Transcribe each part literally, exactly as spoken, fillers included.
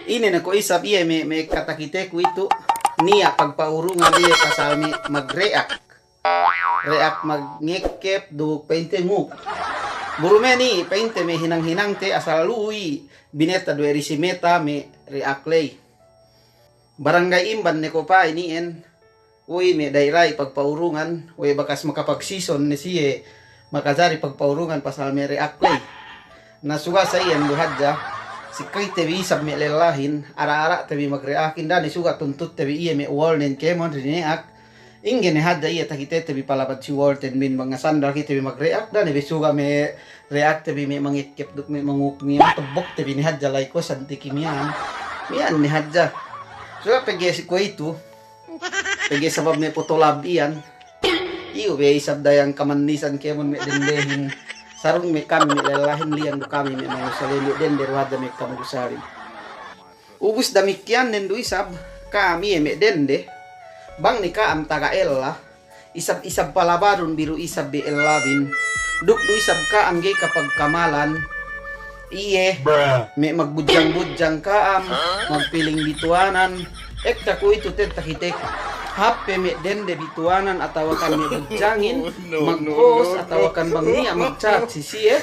Ine ne ko' isab iye me', me' katakiteku itu, niya' pagpaurungan iye pasal me' mag-react. React magngekep duk pa'inte nguk. Buru me' ni pa'inte me' hinang-hinangte asal lu'i bineta duwe ri si Meta me' react ley. Barangay Imban ne ko' pa'in iyan, we' me' da'i-da'i pagpaurungan, we' bakas makapag-season ne siye makajari pagpaurungan pasal me' react ley. Na suga' sa iyan du hadja, si kite bi isab me' lellahin, ara'-ara'te bi mag-react-in, da'a ne suga' tuntutte bi iye me' walnen kēmon rine'ak. Ingge ne hadja iye takitete bi palabad si walten bin bang ngasandal kite bi mag-react, da'a ne bi suga' me' react-te bi me' mangekep duk me' manguk, me' matebokte bi ne hadja lay ko' santiki miya'an. Miya'an ne hadja. Suga' pegge' si kuwe'itu, pegge' sabab me' potolab iyan. Iyu be isab dayang kamannisan kēmon me' dendehin. Sarung me' kami me' lellahin, liyan du kami me' mangusal me' dende du hadja me' kamagusal. Ubus damikkiyan nen du isab ka'am iye me' dende, bang ne ka'am taga ella, isab-isab palabadun bi du isab bi ellabin, duk du isab ka'am ga'i kapagkamalan, iye, me' magbudjang-budjang ka'am, magpiling bituwanan, ekka kuwe'itu te'ed takiteku. Hāp pe me' dende bituwanan atawakan me' budjangin, mag-post atawakan bang niya' mag-chat si siye,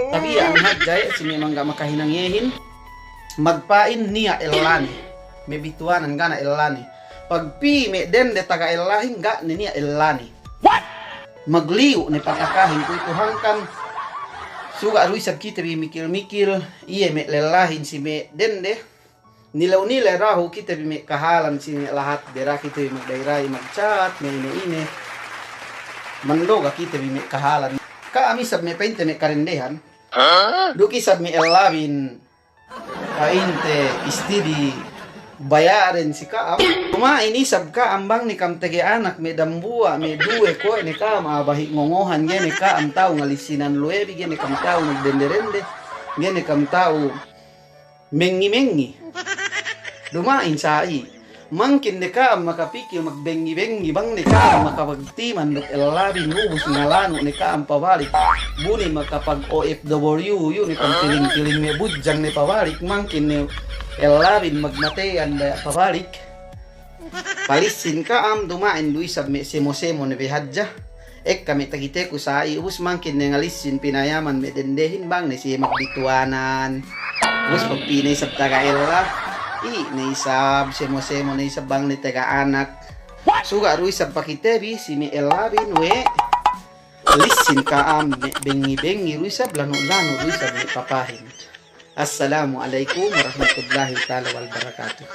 tabiya' ne hadja iye si me' mangga' makahinang iyehin. Magpa'in niya' ellane. Me' bituwanan ga' ne ellane. Pagpī me' dende taga ellahin ga' ne niya' ellane. Magliyu' ne pagakahin kuwe'itu hangkan. Suga' du isab kite bi mikil-mikil, iye me' lellahin si me' dende. Nilew-nilew dahu' kite bi me' kahalan si me' lahat, dera kite bi magda'i-da'i mag-chat, me' ine-ine. Mandoga kite bi me' kahalan. Ka'am isab me' pa'inte me' kadendehan. Duk isab me' ellabin. Pa'inte istidi baya'den si ka'am. Duma'in isab ka'am bang ne ka'am tege anak me' dambuwa', me' duwe kuwe' ne ka'am a'a bahi' ngongohan, ga'i ne ka'am ta'u ngalissinan luwebi, ga'i ne ka'am ta'u magdende-dende, ga'i ne ka'am ta'u mengngi-mengngi. Duma'in sa'i. Mangkin ne ka'am makapikil magbengi-bengi, bang ne ka'am makapagtiman duk ellabin, ubus ngalanu' ne ka'am pabalik. Bu ne makapag-O F W, iyu' ne ka'am piling-piling me' budjang ne pabalik, mangkin ne ellabin magmateyan daya' pabalik. Palissin ka'am, duma'in du isab me' semo-semo ne be hadja. Ekka me' takiteku sa'i, ubus mangkin ne ngalissin pinayaman me' dendehin bang ne siye magbituwanan. Ubus pagpī ne isab taga ella, i' ne isab, semo-semo ne isab bang ne taga anak. Suga' du isab pakite bi si me' ellabin we', lissin ka'am me' bengi-bengi du isab, lanu'-lanu' du isab me' papahin. Assalamu alaikum warahmatullahi ta'ala wabarakatuh.